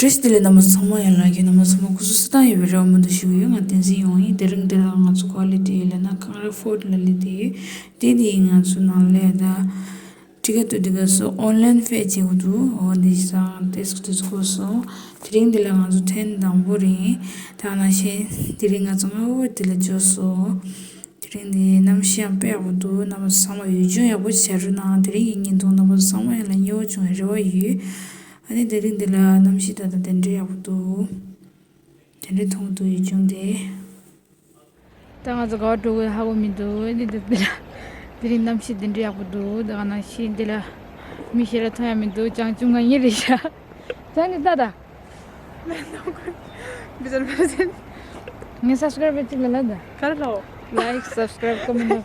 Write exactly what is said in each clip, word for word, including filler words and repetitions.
བཀྲ་ཤིས་བདེ་ལེགས། རྣམ་པ་ཚང་མ་ཡང་ལ་གི་རྣམ་པ་ཚང་མ་སྐུ་གཟུགས་གསལ་ཐང་ཡོད་པའི་རེ་བ་མུ་མཐུད་ཞུ་གི་ཡོད། ང་བསྟན་འཛིན་ཡོང་ཡིན། དེ་རིང་འདི་ལ་ང་ཚོ་ག་པར་སླེབས་ཏེ་ཡོད་ལབ་ན། ཀང་ར་ཕོར་ལ་སླེབས་ཏེ་ཡོད། དེ་ནི་ང་ཚོ་ནང་ལས་ད། ཊི་ཀེ་ཊི་དེ་ག་སོ་ཨོན་ལན་ཕེ་བྱེད་དགོས་འདུག་འོ་འདི་སང་ཏེ་སི་ཀི་དེ་ཚོ་གོ་སོང་། དེ་རིང་འདི་ལ་ང་ཚོ་ཐེངས་དང་པོ་རེད། ད་ནང་བཞིན་དེ་རིང་ང་ཚོ་སྔ་པོ་དེ་ལ་འབྱོར་སོང་། དེ་རིང་འདི་གནམ་གཤིས་ཡང་དཔེ་ཡག་པོ་འདུག་རྣམ་པ་ཚང་མ་འོས་སྦྱོང་ཡག་པོ་བྱ་རོགས་གནང་། དེ་རིང་གི་བརྙན་ཐུང་རྣམ་པ་ཚང་མ་ཡང་ལ་མཉེས་པོ་བྱུང་བའི་རེ་བ་ཡོད། ཨ་ནི་དེ་རིང་འདི་ལ་གནམ་གཤིས་ད་ལྟ་དེ་འདྲ་ཡག་པོ་འདུག་དེ་འདྲ་མཐོང་འདུག་འོས་སྦྱོང་དེ། ད་ང་ཚོ་ག་པར་འགྲོ་དགོས་ཧ་གོ་མི་འདུག་འདི་འདི་འདི་ལ་དེ་རིང་གནམ་གཤིས་འདི་འདྲ་ཡག་པོ་འདུག་ད་ག་ནང་བཞིན་འདི་ལ་མི་ཞེ་དྲག་མཐོང་ཡ་མི་འདུག་བྱང་ཆུབ་ང་གཉིས་རེད་ཤག་ད་ནི་ད་ད། མི་ཚོར་མི་ཚོར། ངའི་སབ་སི་ཀ་རའི་བར་གཅིག་ལ་ལབ་ད། ག་རེ་ལབ། ལའིཀ་སབ་སི་ཀ་རའིབ་ཀོ་མེན་ཊི་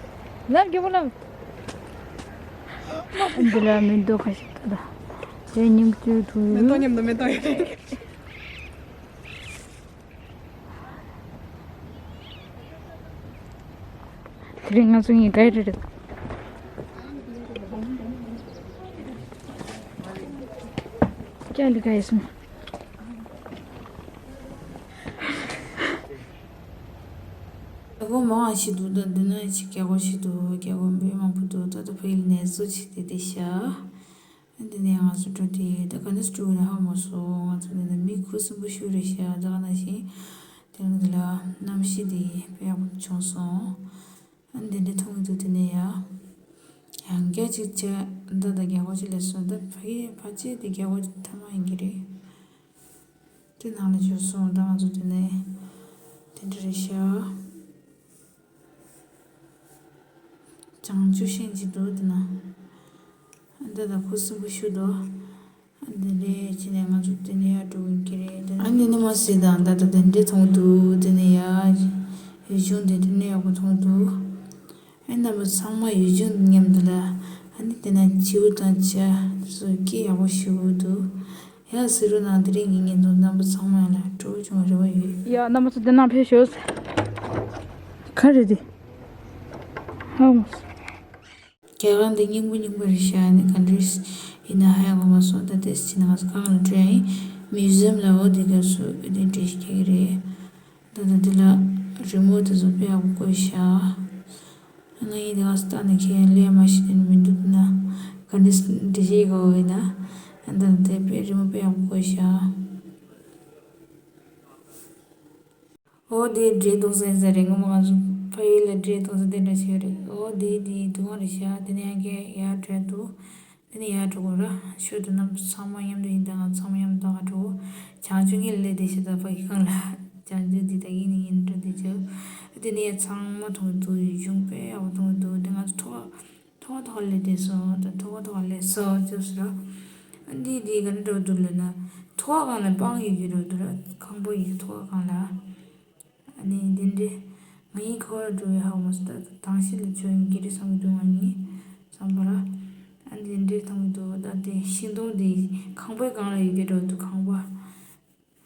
ལབ། རྒྱལ་པོ་ལབ། འདི་ལ་མི་འདུག་ཁ་ཤས་ད་ད། དེ་སྙིང་བཅུད་ཐུག་མེ་ཏོག་མཉམ་དུ་མེ་ཏོག་ཡོད་རེད། དེ་རིང་ང་ཚོ་གཉིས་ག་རེ་རེད། ཀྱང་འདི་ག་ཡིན་སོང་། རྒྱལ་པོ་མང་བ་ཞིག་འདུག་ད་འདི་ན་ཅིག་རྒྱལ་པོ་ཞིག་འདུག་རྒྱལ་པོ་འབུ་མང་པོ་འདུག་ད་ད་ཕ་ཡུལ་ནས་བཟོ་བྱས་ཏེ་བསྡད་ཤག་འདི་ནས་ང་ཚོ་འགྲོ་དེ་ད་ག་ནས་འགྲོ་གི་རེད་ཧ་མ་སོང་། ང་ཚོ་འདི་ནས་མི་ཁུ་སིམ་པོ་ཞིག་རེད་ཤག་ད་ག་ནང་བཞིན་དེ་རིང་འདི་ལ་གནམ་གཤིས་དེ་དཔེ་ཡག་པོ་བྱུང་སོང་། ཨ་འདི་འདྲ་མཐོང་གི་འདུག་དེ་ནས་ཡ། ཡང་བསྐྱར་ཅིག་བྱས་ད་ད་རྒྱལ་པོ་ཅིག་སླེབས་སོང་། ད་ཕ་གི་ཕལ་ཆེར་དེ་རྒྱལ་པོ་ཐ་མ་ཡིན་གྱི་རེད། དེ་ནང་ལ་འབྱོར་སོང་། ད་ང་ཚོ་དེ་ནས་དེ་འདྲ་རེད་ཤག་བྱང་ཆུབ་ཤིང་ཅིག་འདུག་དེ་ན། ད་ད་ཁུ་སིམ་པོ་ཞིག་འདུག་འདི་འདྲ་བྱས་ནས་ང་ཚོ་དེ་ནས་ཡར་འགྲོ་གི་རེད། ཨ་ནི་ནི་མ་སི་དང་ད་ད་དེ་འདྲ་མཐོང་འདུག་དེ་ནས་ཡར་འོས་སྦྱོང་དེ་དེ་ནས་ཡག་པོ་མཐོང་འདུག་ཨ་རྣམ་པ་ཚང་མ་འོས་སྦྱོང་མཉམ་དུ་ལ་ཨ་ནི་དེ་ན་བྱིའུ་དང་བྱ་སོགས་སྐད་ཡག་པོ་ཞུ་གི་འདུག་ཡ་ཟེར་རོ་ན་དེ་རིང་གི་བརྙན་ཐུང་རྣམ་པ་ཚང་མ་ལ་སྤྲོ་བོ་བྱུང་བའི་རེ་བ་ཡོད། ཡ་རྣམ་པ་ཚོ་དེ་ནང་ཕེབས་ཤོག་ག་རེ་རེད། ཧ་མོ། རྒྱ་གར་འདི་རྙིང་པ་རྙིང་པ་རེད་ཤག་ནི་ག་འདྲ་ཡིན་ན་ཧ་ཡང་གོ་མ་སོང་། ད་ལྟའི་ཕྱིན་ན་ང་ཚོ་གང་ལ་འགྲོ་ཡ་ཡིན། མིའུ་ཟི་ཡམ་ལ་འོ་དེ་ག་སུ་དེ་འདྲ་ཞིག་རྒྱག་གི་རེད། ད་ད་འདི་ལ་རི་མོ་དེ་ཚོ་དཔེ་ཡག་པོ་བཀོད་ཤག་ང་ཡིན་དེ་ག་སུ་ལྟ་ན་ཁྱེད་ལས་མ་ཤེས་དེ་མི་འདུག་ན་ག་འདྲ་འདྲ་ཞིག་གོ་ཡིན་ན། ད་དེ་དཔེ་རི་མོ་དཔེ་ཡག་པོ་བཀོད་ཤག་འོ་དེ་འདྲའི་གཏོང་ས་ཡིན་ས་རེད། སྔོན་མ་ང་ཚོ་ཕ་ཡུལ་ལ་འདྲའི་གཏོང་ས་དེ་འདྲ་ཞིག་རེད། འོ་དེ་དེ་དུ་མ་རེད་ཤག་དེ་ནས་ཡང་བསྐྱར་ཡར་འགྲོ་འདུག་དེ་ནས་ཡར་འགྲོ་དགོས་ར། ཤོག་དེ་རྣམ་པ་ཚང་མ་མཉམ་དུ་ཡིན་ད་ང་ཚང་མ་མཉམ་དུ་ད་ག་འགྲོ། བྱང་ཆུབ་ངས་སླེབས་བསྡད་ཤག་ད་ཕ་གི་གང་ལ། བྱང་ཆུབ་དེ་ད་ཡིན་ནི་ཡིན་འགྲོ་དེ་ཆོ། དེ་ནས་ཡང་ཚང་མ་མཐོང་གི་འདུག་འོས་སྦྱོང་དཔེ་ཡག་པོ་མཐོང་གི་འདུག་དེ་ང་ཚོ་ཐོག་ཐོག་ཐོག་ལ་སླེབས་བསྡད་སོང་། ད་ཐོག་ཐོག་ལ་སླེབས་སོང་ཅོག་སོ་ར། ཨ་འདི་འདི་ག་འདྲ་འགྲོ་འདུག་ལབ་ན། ཐོག་སྒང་ལ་སྤང་ཡོད་ཀྱི་འགྲོ་འདུག་ར། ཁང་པ་ཡོད་ཐོག་སྒང་ལ། ཨ་ནི་འདི་འདྲ། ང་ཡིན་ཁ་བར་འགྲོ་ཡ་ཧ་གོ་མ་སོང་། ད་དང་ཤི་ལ་ཆོ་ཡིན་གྱི་རེད་བསམ་གྱི་འདུག་ང་ཡིན་བསམ་པ་ར། ཨ་འདི་འདྲ་མཐོང་གི་འདུག་ད་དེ་ཤིང་སྡོང་འདི་ཁང་པའི་སྒང་ལ་ཡོད་ཀྱི་འགྲོ་འདུག་ཁང་པ།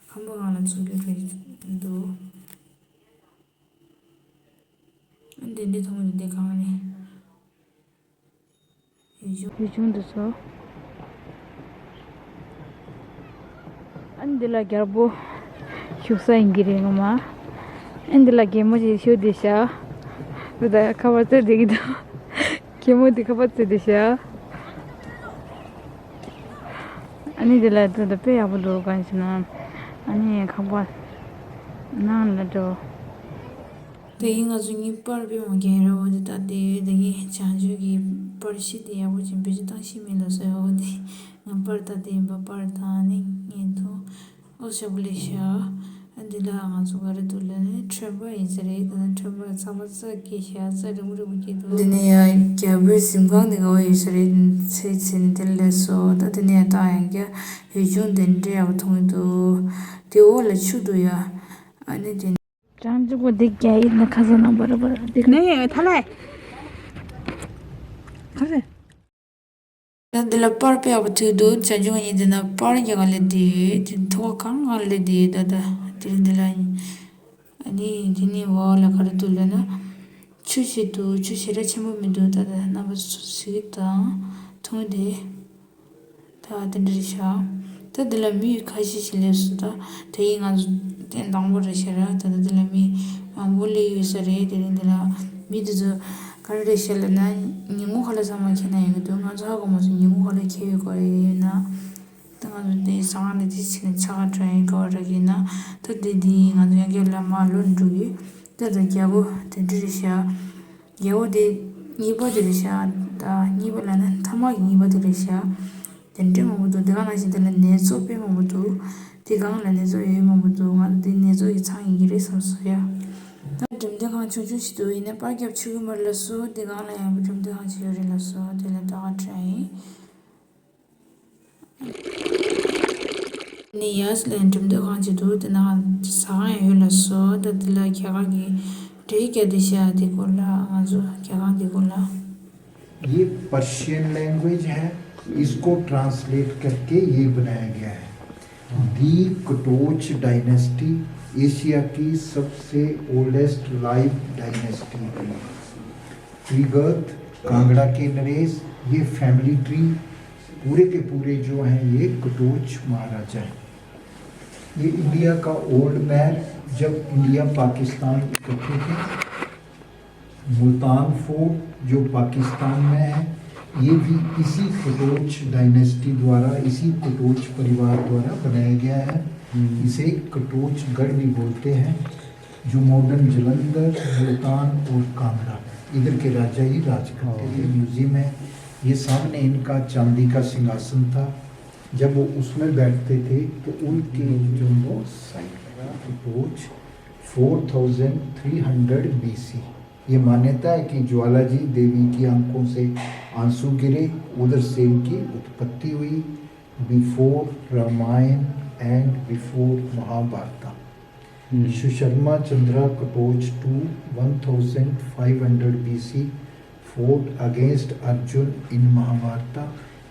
ཁང་པ་སྒང་ལ་ཚུགས་ཀྱི་འགྲོ་ཡི་འདུག་ཨ་འདི་འདྲ་མཐོང་གི་འདུག་དེ་གང་རེད། འོས་སྦྱོང་འདི་ཚོ། ཨ་འདི་ལ་རྒྱལ་པོ་བཞུགས་ས་ཡིན་གྱི་རེད་ངོ་མ། ཨ་འདི་ལ་རྒན་མོ་ཞིག་བཞུགས་བསྡད་ཤག་འདི་ད་ཁ་པར་རྩེ་བསྡད་ཀྱི་འདུག་རྒན་མོ་འདི་ཁ་པར་རྩེ་བསྡད་ཤག་ཨ་ནི་འདི་ལ་ད་ད་དཔེ་ཡག་པོ་འདུག་གང་ཞེ་ན། ཨ་ནི་ཁང་པ་ནང་ལ་འགྲོ། དེ་ཡིན་ང་ཚོ་གཉིས་པར་དཔེ་མ་རྒྱག་ར་བ་དེ་ལྟ་དེ་ཡོད། དེ་ངས་བྱང་ཆུབ་ཀྱི་པར་ཤིས་དེ་ཡག་པོ་ཅིག་བེད་སྤྱོད་བཏང་ཤེས་མེད་ལ་སོ་ཡ་བ་དེ་ང་པར་ལྟ་དེ་ཡིན་པ་པར་དང་ནི་ངས་མཐོང་། ཨོ་ཞབས་ལེ་ཤ། ཨ་འདི་ལ་ང་ཚོ་ག་རེ་འདུག་ལ་ནི་ཁྲོན་པ་ཡིན་ས་རེད། ད་ནི་ཁྲོན་པ་ཚ་བ་ཙག་སྐྱེས་ཤ་ཙག་རིང་པོ་རིང་པོ་སྐྱེས་འདུག་འདི་ནས་ཡ་རྒྱལ་པོའི་གཟིམ་ཁང་དེ་ག་བ་ཡོད་ས་རེད། ཚེ་ཚེ་ནི་དེ་ལས་སོ་ད་དེ་ནས་ཡ་ད་ཡང་རྒྱ་ཡུལ་ལྗོངས་དེ་འདྲ་ཡག་པོ་མཐོང་གི་འདུག་དེ་འོག་ལ་ཆུ་འདུག་ཡ། ཨ་ནི་དེ། ཅང་ཅུ་གོ་འདི་རྒྱ་ཡིག་ནི་ཁ་ས་ནང་བར་བར་འདི་ནས་ཐ་ལེ། ཁ་ས། ད་འདི་ལ་པར་དཔེ་ཡག་པོ་ཐུག་འདུག་ཅང་ཅུ་གོ་ནི་འདི་ན་པར་རྒྱ་ག་ལས་འདི་ཡོད་དེ་ཐོག་གང་གང་ལས་འདི་ཡོད་ད་ད་དེ་རིང་འདི་ལ་ཡིན། ཨ་ནི་དེ་ནི་འོག་ལ་ག་རེ་འདུག་ལབ་ན། ཆུ་ཞིག་འདུག་ཆུ་ཞེ་དྲག་ཆེན་པོ་མི་འདུག་ད་ད་རྣམ་པ་ཚོ་གཟིགས་དང་མཐོང་དེ། ད་དེ་འདྲ་ཞག་ད་འདི་ལ་མི་ཁ་ཤས་ཤིག་སླེབས་སོང་། ད་དེ་ཡིན་ང་ཚོ་ཐེངས་དང་པོ་རེད་ཤག་ར། ད་ད་འདི་ལ་མི་མང་པོ་སླེབས་ཡོད་ས་རེད། དེ་རིང་འདི་ལ་མི་དེ་ཚོ་ག་རེ་རེད་ཤག་ལབ་ན། ཉིན་གུང་ཁ་ལག་ཚང་མ་ཁྱེར་ན་ཡོང་གི་འདུག་ང་ཚོ་ཧ་གོ་མ་སོང་ཉིན་གུང་ཁ་ལག་ཁྱེར་ཡོད་དགོས་རེད། ཡིན་ན་ད་ང་ཚོ་དེ་ཟ་ཁང་ནས་དེ་ཕྱིན་ནས་ཆ་ག་འགྲོ་ཡིན་དགོས་རེད་ཡིན་ན། ད་དེ་དེ་ཡིན་ང་ཚོ་ཡང་བསྐྱར་ལ་མར་ལོག་འགྲོ་གི་ཡོད། ད་ད་རྒྱལ་པོ་དེ་འདྲ་རེད་ཤག་རྒྱལ་པོ་དེ་གཉིས་པ་དེ་རེད་ཤག་ད་གཉིས་པ་ལབ་ན་མཐའ་མ་གི་གཉིས་པ་དེ་རེད་ཤག་དེ་འདྲ་མང་པོ་འདུག་དེ་ག་ནང་བཞིན་དེ་ལ་ནེ་ཙོ་དཔེ་མང་པོ་འདུག་དེ་སྒང་ལ་ནེ་ཙོ་ཡོད་མང་པོ་འདུག་ང་ཚོ་དེ་ནེ་ཙོ་གི་ཚང་ཡིན་གྱི་རེད་བསམ་སོང་ཡ། ད་འགྲེམས་སྟོན་ཁང་ཆུང་ཆུང་ཞིག་འདུག་ཡིན་ནའི་པར་རྒྱབ་ཆུ་གི་མར་ལ་སོ་དེ་སྒང་ལ་ཡང་འགྲེམས་སྟོན་ཁང་ཞིག་ཡོད་རེད་ལ་སོ་དེ་ལ་ལྟ་ག་འགྲོ་ཡིན། ནི་ཡ་སི་ལན་འགྲེམས་སྟོན་ཁང་ཅིག་འདུག་དེ་ན་ཟ་ཁང་ཡོད་ལ་སོ། ད་དེ་ལ་རྒྱ་གར་གྱི་འགྲེལ་རྒྱག་དེ་བཤད་དེ་སྐོར་ལ་ང་ཚོ་རྒྱ་གར་དེ་སྐོར་ལ། ये Persian language है। इसको ट्रांसलेट करके ये बनाया गया है। दी कटोच डायनेस्टी एशिया की सबसे ओल्डेस्ट लाइव डायनेस्टी थी। त्रिगर्त, कांगड़ा के नरेश, ये फैमिली ट्री पूरे के पूरे जो हैं ये कटोच महाराजा हैं। ये इंडिया का ओल्ड मैप, जब इंडिया पाकिस्तान इकट्ठे थे, मुल्तान फोर्ट जो पाकिस्तान में है, ये भी इसी कटोच डायनेस्टी द्वारा, इसी कटोच परिवार द्वारा बनाया गया है। हम्म। इसे कटोचगढ़ भी बोलते हैं। जो मॉडर्न जलंधर, मुल्तान और कांगड़ा, इधर के राजा ही राज करते थे। म्यूजियम है, ये सामने इनका चांदी का सिंहासन था। जब वो उसमें बैठते थे तो उनके जो वो side Katoch four thousand three hundred BC. ये मान्यता है कि ज्वाला जी देवी की आंखों से आंसू गिरे, उधर से इनकी उत्पत्ति हुई। Before Ramayana and before Mahabharata, Susharma Chandra Katoch two one thousand five hundred BC fought against Arjun in Mahabharata।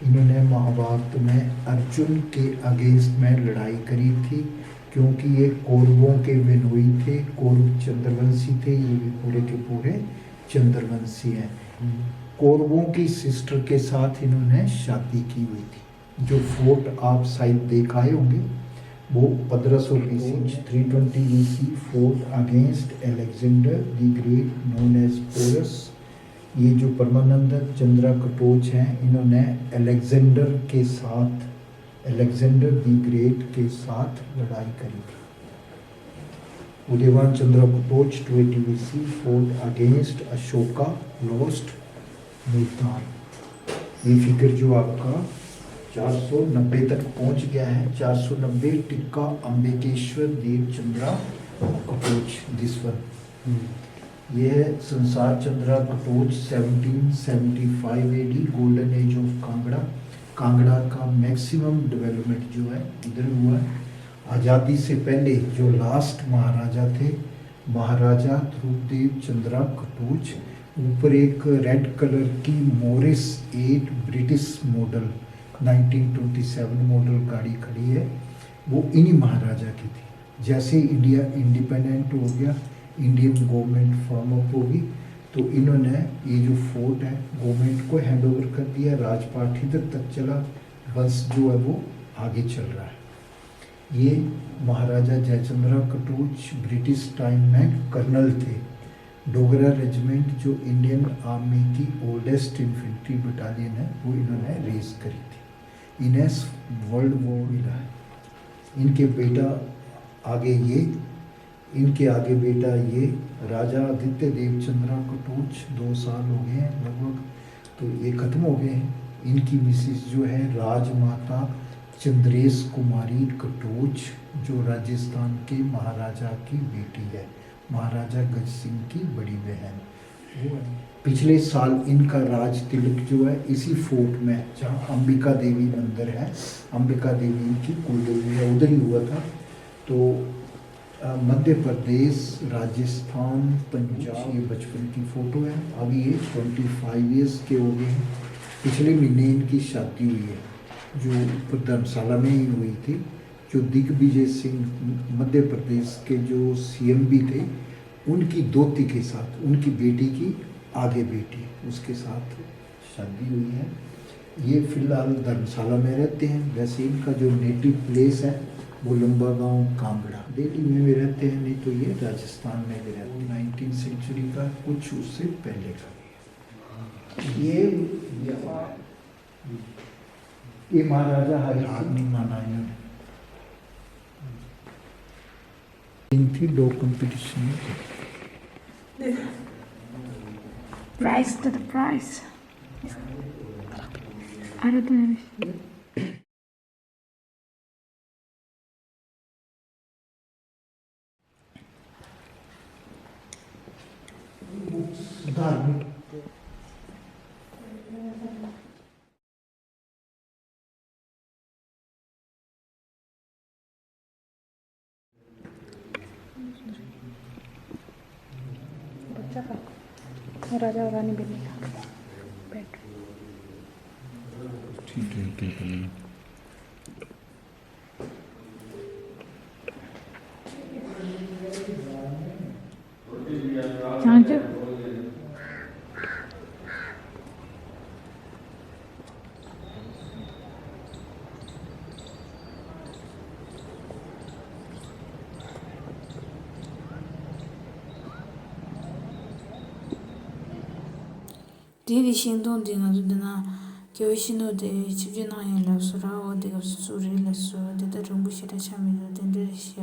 इन्होंने महाभारत में अर्जुन के अगेंस्ट में लड़ाई करी थी, क्योंकि ये कौरवों के बिनोई थे। कौरव चंद्रवंशी थे, ये भी पूरे के पूरे चंद्रवंशी हैं। कौरवों की सिस्टर के साथ इन्होंने शादी की हुई थी। जो फोर्ट आप साइड देख आए होंगे, वो पन्द्रह सौ BC, three twenty BC, fought against Alexander the Great known as Porus। ये जो परमानंद चंद्रा कटोच हैं, इन्होंने अलेक्जेंडर के साथ, अलेक्जेंडर द ग्रेट के साथ लड़ाई करी थी। Udayvan Chandra Katoch two eighty BC fought against Ashoka, lost Multan. ये फिगर जो आपका चार सौ नब्बे तक पहुंच गया है। चार सौ नब्बे टिक्का अम्बिकेश्वर देव चंद्रा कटोच, दिस वन। ये है संसार चंद्रा Katoch seventeen seventy five AD, Golden Age of Kangra। Kangra का मैक्सिमम डेवलपमेंट जो है इधर हुआ है। आज़ादी से पहले जो लास्ट महाराजा थे, महाराजा ध्रुवदेव चंद्रा कटोच, ऊपर एक रेड कलर की Morris eight British model, nineteen twenty seven model गाड़ी खड़ी है, वो इन्हीं महाराजा की थी। जैसे इंडिया इंडिपेंडेंट हो गया, इंडियन गवर्नमेंट फॉर्म अप होगी, तो इन्होंने ये जो फोर्ट है, गवर्नमेंट को हैंड ओवर कर दिया। राजपाट इधर तक चला, वंश जो है वो आगे चल रहा है। ये महाराजा जयचंद्रा कटोच ब्रिटिश टाइम में कर्नल थे। डोगरा रेजिमेंट जो इंडियन आर्मी की ओल्डेस्ट इन्फेंट्री बटालियन है, वो इन्होंने रेज करी थी। इन्हें वर्ल्ड वॉर मिला है। इनके बेटा आगे ये, इनके आगे बेटा ये, राजा आदित्य देव चंद्रा कटोच, दो साल हो गए हैं लगभग, तो ये ख़त्म हो गए हैं। इनकी मिसिज जो है राजमाता चंद्रेश कुमारी कटोच, जो राजस्थान के महाराजा की बेटी है, महाराजा गज सिंह की बड़ी बहन, वो है। पिछले साल इनका राज तिलक जो है इसी फोर्ट में, जहाँ अंबिका देवी मंदिर है, अंबिका देवी इनकी कुलदेवी है, उधर ही हुआ था। तो अ, मध्य प्रदेश, राजस्थान, पंजाब, ये बचपन की फोटो है। अभी ये ट्वेंटी फ़ाइव ईयर्स के हो गए हैं। पिछले महीने इनकी शादी हुई है, जो ऊपर धर्मशाला में ही हुई थी। जो दिग्विजय सिंह, मध्य प्रदेश के जो सीएम भी थे, उनकी दोती के साथ, उनकी बेटी की आगे बेटी, उसके साथ शादी हुई है। ये फिलहाल धर्मशाला में रहते हैं। वैसे इनका जो नेटिव प्लेस है वो लंबा गांव कांगड़ा। दिल्ली में भी रहते हैं, नहीं तो ये राजस्थान में भी रहते हैं। नाइनटीन सेंचुरी का कुछ उससे पहले का भी है। ये ये महाराजा हरि सिंह। हार नहीं माना इन्होंने। तीन थी, दो कंपटीशन में थे। Prize to the prize. अरे तो धार्मिक। बच्चा का राजा रानी बनने का बेडरूम। ठीक है, ठीक है। དེ་རིང་ཤིང་སྡོང་འདི་ང་ཚོ་འདི་ན་རྒྱལ་བའི་ཤིང་སྡོང་དེ་ཆིབས་བསྒྱུར་གནང་ཡོད་ལབ་སོང་ར། འོ་དེ་སྐབས་སུ་བཙུགས་རེད་ལབ་སོང་། དེ་ལྟར་རིང་པོ་ཞེ་དྲག་ཆགས་མི་འདུག་དེ་འདྲ་རེད་ཤག